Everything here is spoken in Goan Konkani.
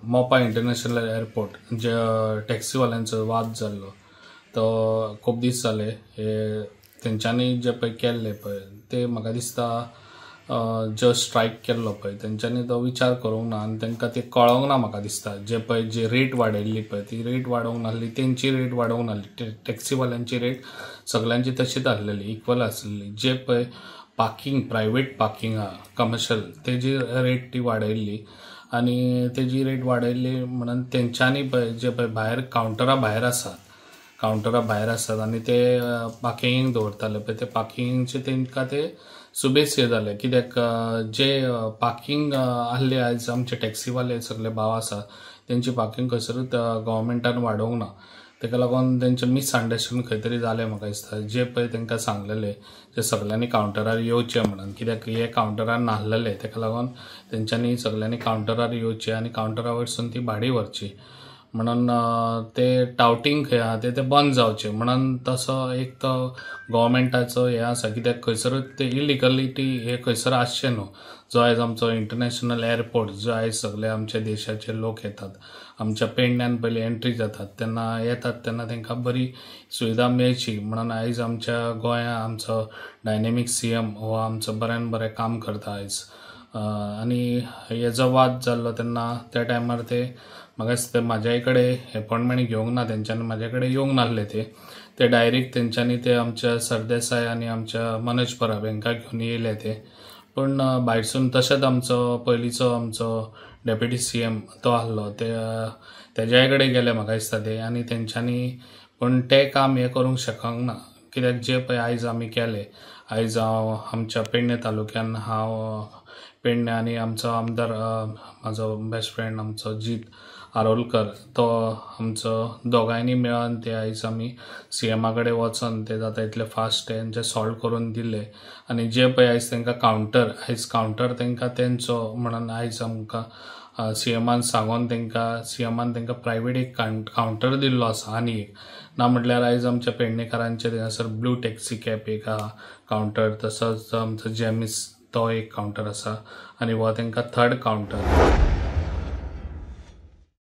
मोपा इंटरनॅशनल एअरपोर्ट जे टॅक्सीवाल्यांचो वाद जाल्लो तो खूब दीस जाले हे तेंच्यांनी जे पळय केल्ले पळय ते म्हाका दिसता जो स्ट्रायक केल्लो पळय तेंच्यांनी तो विचार करूंक ना आनी तांकां ते कळोंक ना. म्हाका दिसता जे पळय जी रेट वाडयल्ली पळय ती रेट वाडोवंक नासली, तेंची रेट वाडोवंक नासली, टॅक्सीवाल्यांची रेट सगल्यांची तशीच आसलेली, इक्वल आसलेली. जे पळय पार्किंग प्रायवेट पार्किंग आहा कमर्शियल तेजी रेट ती वाडयल्ली आनी तेजी रेट वाडयल्ली म्हणून तेंच्यांनी पळय जे पळय भायर कावंटरा भायर आसात, कावंटरा भायर आसात आनी ते पार्किंगेक दवरताले पळय ते पार्किंगचे तेंकां ते सुबेज हे जाले. कित्याक जे पार्किंग आहले आयज आमचे टॅक्सीवाले सगळे भाव आसा तेंची पार्किंग खंयसरूच गव्हर्मेंटान वाडोवंक ना, तेका लागून तेंचें मिसअंडरस्टँड खंय तरी जालें म्हाका दिसता. जे पळय तेंकां सांगलेले जे सगळ्यांनी कावंटरार येवचें म्हणून, कित्याक हे कावंटरार नासलेले तेका लागून तेंच्यांनी सगळ्यांनी कावंटरार येवचें आनी कावंटरा वयरसून ती भाडी व्हरची म्हणून ते टावटींग खंय आहा ते बंद जावचें म्हणून तसो एक तो गव्हर्मेंटाचो हें आसा. कित्याक खंयसरूच ते इलिगलिटी हे खंयसर आसचें न्हू. जो आयज आमचो इंटरनॅशनल एअरपोर्ट जो आयज सगळे आमच्या देशाचे लोक येतात, आमच्या पेडण्यान पयलीं एंट्री जातात तेन्ना येतात तेन्ना तांकां बरी सुविधा मेळची म्हणून आयज आमच्या गोंया आमचो डायनेमीक सीएम हो आमचो बऱ्यान बरें काम करता आयज. आनी हेजो वाद जाल्लो तेन्ना त्या टायमार ते म्हाका दिसता म्हाज्याय कडेन एपॉयंटमेंट घेवंक ना, तेंच्यांनी म्हाजे कडेन येवंक नासले, ते ते डायरेक्ट तेंच्यांनी ते आमच्या सरदेसाय आनी आमच्या मनोज परब हांकां घेवन येयले ते. पूण भायरसून तशेंच आमचो पयलींचो आमचो डेप्युटी सीएम तो आहलो ते तेज्याय कडेन गेले म्हाका दिसता ते आनी तेंच्यांनी पूण तें काम हें करूंक शकंक ना. कित्याक जे पळय आयज आमी केले, आयज हांव आमच्या पेडणे तालुक्यान हांव पेडणे आनी आमचो आमदार म्हाजो बेस्ट फ्रेंड आमचो जीत आरोलकर तो आमचो दोगांयनी मेळोन ते आयज आमी सीएमा कडेन वचोन ते जाता इतले फास्ट तेंचे सॉल्व करून दिले. आनी जे पळय आयज तांकां कावंटर आयज कावंटर तांकां तेंचो म्हणून आयज आमकां सीएमान सांगोन तांकां सीएमान तांकां प्रायवेट एक कावंटर दिल्लो आसा. आनी एक ना म्हटल्यार आयज आमच्या पेडणेकारांचे थंयसर ब्लू टॅक्सी कॅब एक आहा कावंटर, तसोच आमचो जेमिस तो एक कावंटर आसा आनी हो तांकां थर्ड कावंटर.